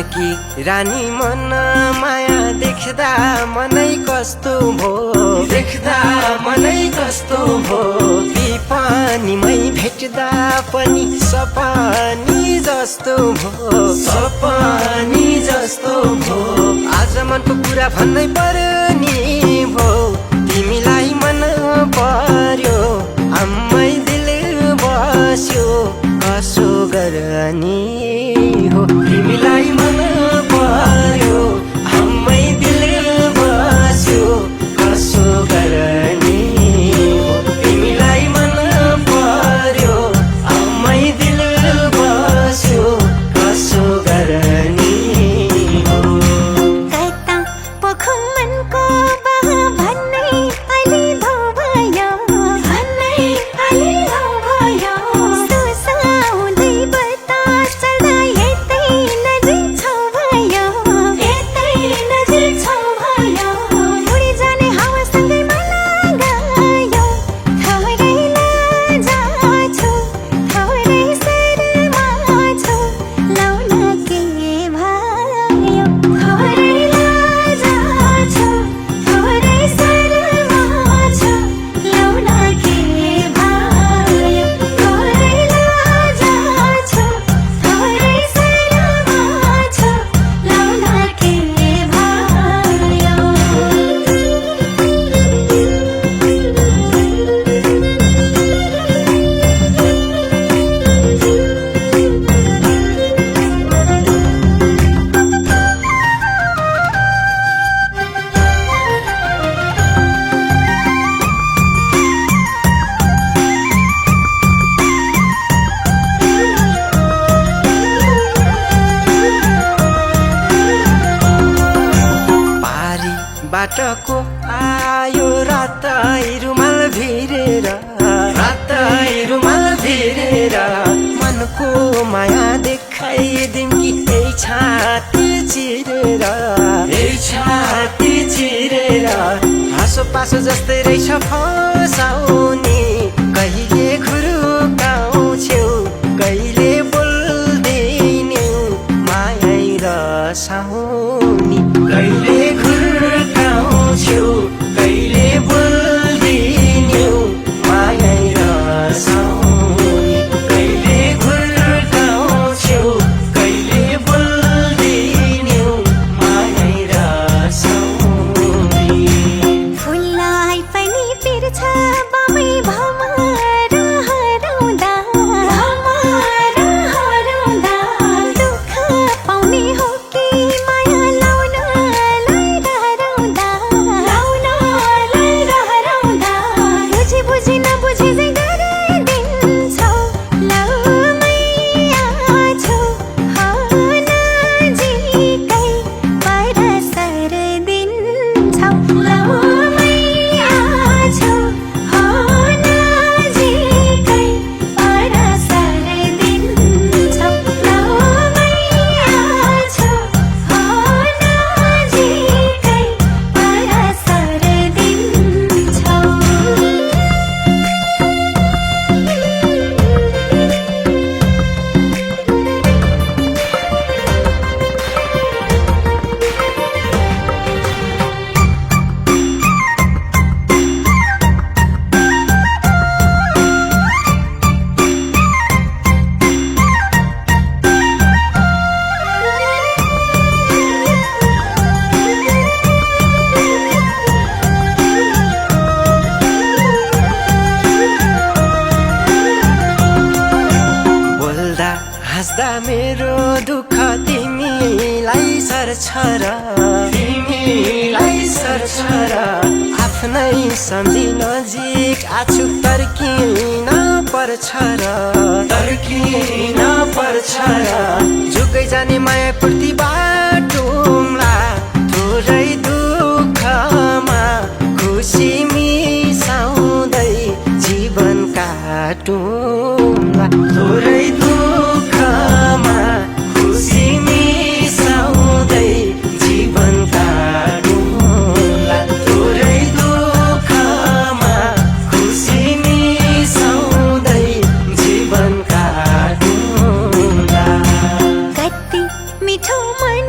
जानकी रानी मन माया देख्दा मनै कस्तो भो देख्दा मनै कस्तो भो पानीमै भेट्दा पनि सपानी जस्तो भो सपानी जस्तो भो आज मनको कुरा भन्नै पर्ने भो तिमीलाई मन पर्यो आम्मै दिल बस्यो कसो गर्ने हो तिमीलाई मन पर्यो आम्मै दिल बस्यो कसो गर्ने हो तिमीलाई मन पर्यो आम्मै दिल बस्यो कसो गर्ने हो कता पोखो मनको बहा भन्नै अलि धो भयो भन्नै अलि धो भयो सुसाउँदै बतास चल्दा यतै नजिक छौ भयो यतै नजिक छौ भयो उडी जाने हावासँगै मलाई गयो थोरै लाजा छु थोरै शर्मा छु लाउन के भयो थोरै लाजा छु थोरै शर्मा छु लाउन के भयो थोरै लाजा छु थोरै शर्मा छु लाउन के पारी बाटको आयो रातै रुमाल भिरेर रातै रुमाल भिरेर मनको माया देखाइदिउँ कि यही छाती चिरेर यही छाती चिरेर हाँसो पासो जस्तै रहेछ फसाउने कहिले खुरुकाउँछौ कहिले बोल्दैनौ माया रसाउने कहिले खुरुकाउँछौ कहिले बोल्दैनौ माया रसाउने कहिले खुरुकाउँछौ कहिले बोल्दैनौ माया रसाउने फुललाई पनि पिर्छ बामै भमर हराउँदा दुःख पाउने हो कि माया लाउनलाई डराउँदा बुझी बुझी नबुझी चाहिँ गरिदिन्छौ लाउमै आछु हो नजिकै परसर दिन्छौ लाउमै आछु हो नजिकै परसर दिन्छौ लाउमै आछु हो नजिकै परसर दिन्छौ बोल्दा हाँस्दा मेरो दुःख तिमीलाई सर्छ र तिमीलाई सर्छ र आफ्नै सम्झी नजिक आछु तर्किन पर्छ र तर्किन पर्छ र झुकै जाने माया पूर्ति बाटुम्ला थोरै दुःखमा खुसी मिसाउँदै जीवन काटुम्ला थोरै दुःखमा खुसी मिसाउँदै जीवन काटुम्ला थोरै दुःखमा खुसी मिसाउँदै जीवन काटुम्ला कति मिठो मन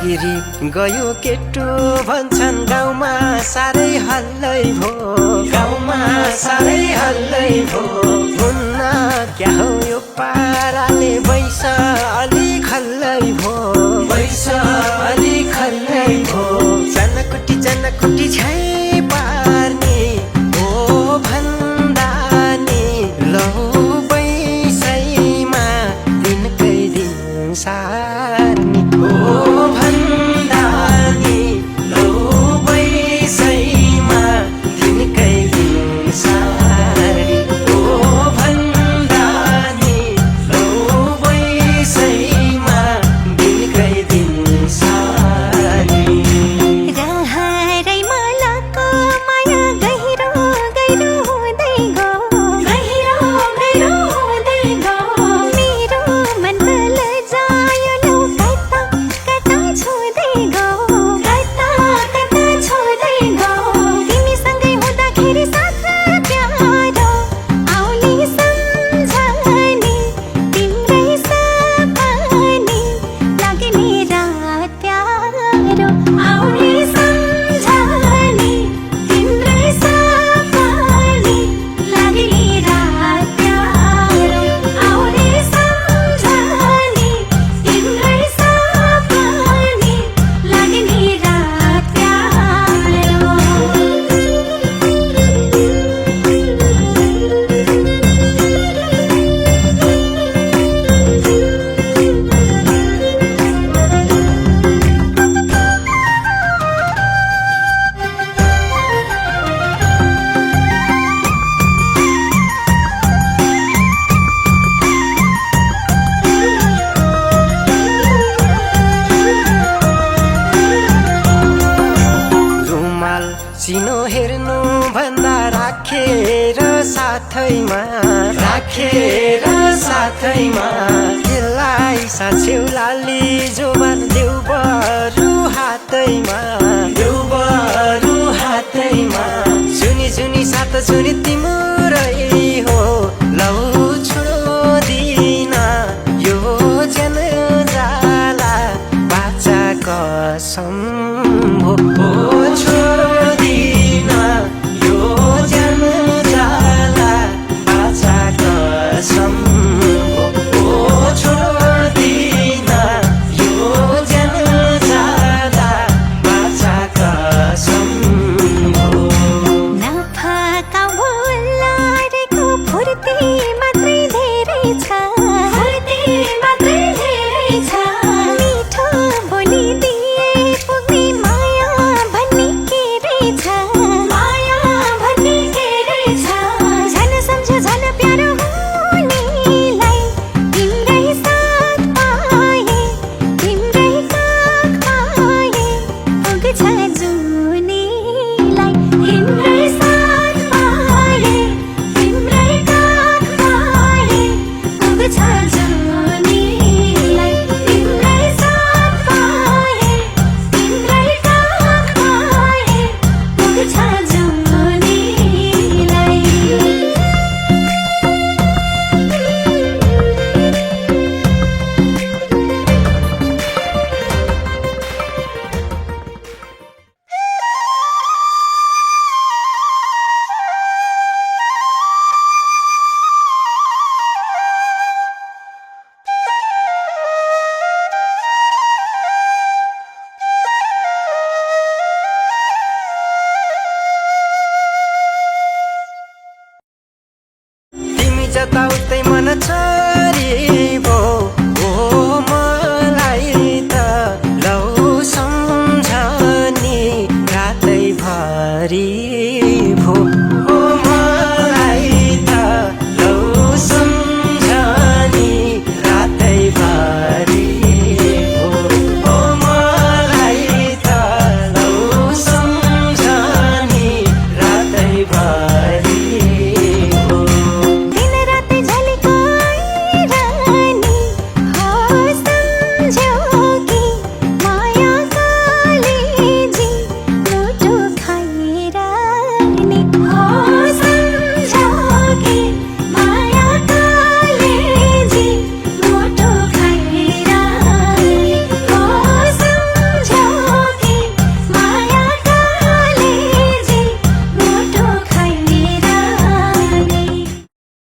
बिग्री गयो केटो भन्छन् गाउँमा साह्रै हल्लै भो गाउँमा साह्रै हल्लै भो हुन्न क्या हो यो पाराले बैस अलि खल्लै भो बैस अलि खल्लै भो जनकुटी झै पार्ने हो भन्दा नि लौ बैसैमा दिनकै दिन सार्ने हो भन्दा नि लौ बैसैमा दिनकै दिन सार्ने हो भन्दा नि लौ बैसैमा दिनकै दिन सार्ने रहरै मालाको माया गहिरो गहिरो हुँदै गयो गहिरो गहिरो हुँदै गयो मेरो मन बल जायो लौ कता कता छोड्दै गयो कता कता छोड्दै गयो तिमीसँगै हुँदाखेरि साथ प्यारो आउने सम्झने तिम्रै सपने लाग्ने रात प्यारो आउने सम्झने तिम्रै सपने लाग्ने रात प्यारो आउने सम्झने तिम्रै सपने लाग्ने रात रुमाल चिनो हेर्नु भन्दा राखेर साथैमा त्यसलाई साछ्यौ लाली जोबान देउ बरु हातैमा सुनी सात सुनी तिम्रै हो लौ छोडिन यो जन जाला बाचा कसम हो छोडिन यो जन जाला बाचा कसम हो छोडिन यो जन जाला बाचा कसम हो नफाका बोलारेको फुर्ती मात्रै धेरै छ मिठो बोलिदिए पुग्ने माया भन्ने के रहेछ झन सम्झ झन प्यारो हुनेलाई तिम्रै साथ पाए तिम्रै काख पाए पुग्छ जुनीलाई तिम्रै साथ पाए तिम्रै काख पाए पुग्छ जुनीलाई तिम्रै साथ पाए तिम्रै काख पाए पुग्छ जुनीलाई तिमी जता उतै मन छ